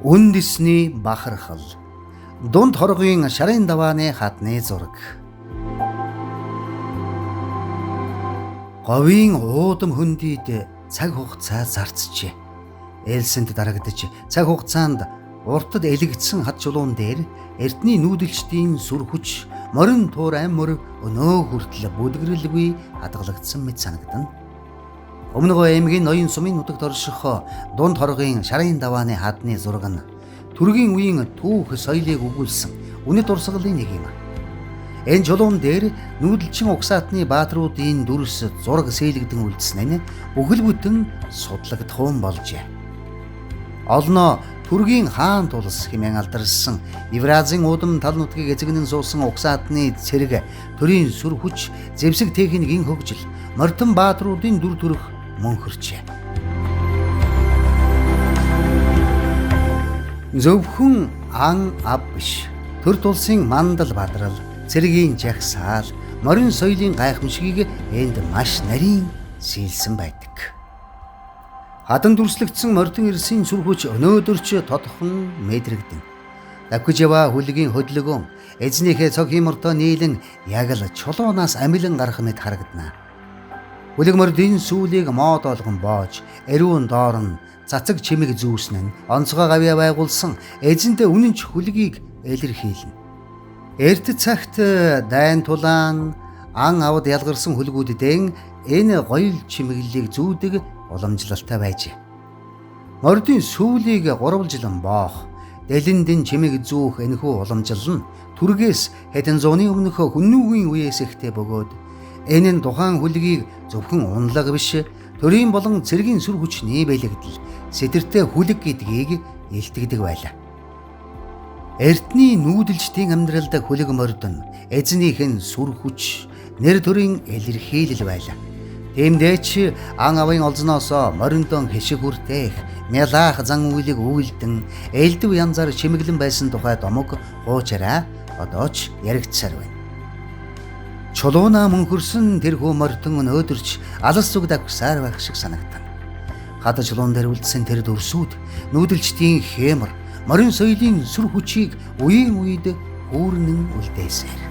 Үндэсний бахархал. Дунд хоргоён шарын давааны хадны зураг. Говийн уудам хөндийд цаг хугацаа зарцжээ. Элсэнд дарагдаж цаг хугацаанд уртад элэгдсэн хад чулуун дээр эрдний нүүдэлчдийн сүр хүч морин туур ам мөр өнөө хүртэл бүдгэрэлгүй хадгалагдсан мэт санагдана. Өмнөгөө аймгийн ноён сумын нутагт орших дунд хоргоён шарын давааны хадны зураг нь төргийн үеийн түүх соёлыг өгүүлсэн үнэт урсгалын нэг юм. Энэ чулуун дээр нүүдэлчин угсаатны баатруудын дүрс зураг сэлэгдэн үлдсэн нь бүхэл бүтэн судлагдахуун болжээ. Олноо төргийн хаан тулс хэмээн алдарсан Евразийн уудам тал нутгийг эзэгнэн суусан угсаатны цэрэг төрийн сүр хүч, зэвсэг техникийн хөгжил, мордон баатруудын дүр төрх мөнхөрчээ. Зөвхөн ан ав биш. Төр тулсын мандал бадрал, цэргийн жагсаал, морин соёлын гайхамшигыг энд маш нарийн сийлсэн байдаг. Хадан дүрслэгдсэн мордон эрсийн сүр хүч өнөөдөр ч тодхон мэдрэгдэн. Давхижава хүлгийн хөдөлгөөн эзнийхээ цог хиймортой нийлэн яг л чулуунаас амилан гарах мэт харагдана. Хүлэг мордын сүүлийг мод олгон боож, эрүүн доор нь цацаг чимэг зүүсэн нь онцгой гавьяа байгуулсан эзэнтэй үнэнч хүлгийг илэрхийлнэ. Эрт цагт дайн тулаан ан авд ялгарсан хүлгүүддэн энэ гоёл чимэглэлийг зүүдэг уламжлалтай байжээ. Мордын сүүлийг гурвалжлан боох, дэлэндэн чимэг зүүх энэхүү уламжлал нь түргээс хэдэн зууны өмнөх хүннүгийн үеэс ихтэй бөгөөд энэ нь тухайн хүлгийг зөвхөн унлаг биш, төрийн болон цэргийн сүр хүчний бэлэгдэл, сэтэртэй хүлэг гэдгийг илтгэдэг байлаа. Эртний нүүдэлчдийн амьдралд хүлэг мордон эзнийх нь сүр хүч, нэр төрийн илэрхийлэл байлаа. Тиймдээ ч ан авын олзноосоо мориндон хишиг хүртээх, мялаах зан үйлийг үйлдэн, элдв янзаар чимэглэн байсан тухай домог хуучаараа одоо ч яригдсаар байна. Чулуунаа мөнхөрсөн тэрхүү мордон өнөөдөрч алас зүг давхсаар байх шиг санагдана. Хад чулуун дээр үлдсэн тэр дүрсүүд нүүдэлчдийн хэмэр, морин соёлын сүр хүчийг үеийн үед хүүрнэн үлдээсээр.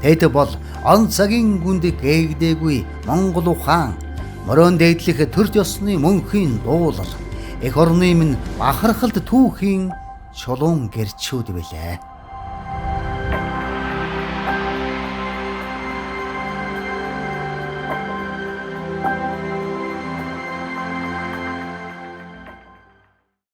Тэд бол он цагийн гүнд гээгдээгүй Монгол ухаан, морин дээдлэх төрд ёсны мөнхийн дуулал, эх орны минь бахархалд түүхийн чулуун гэрчүүд билээ.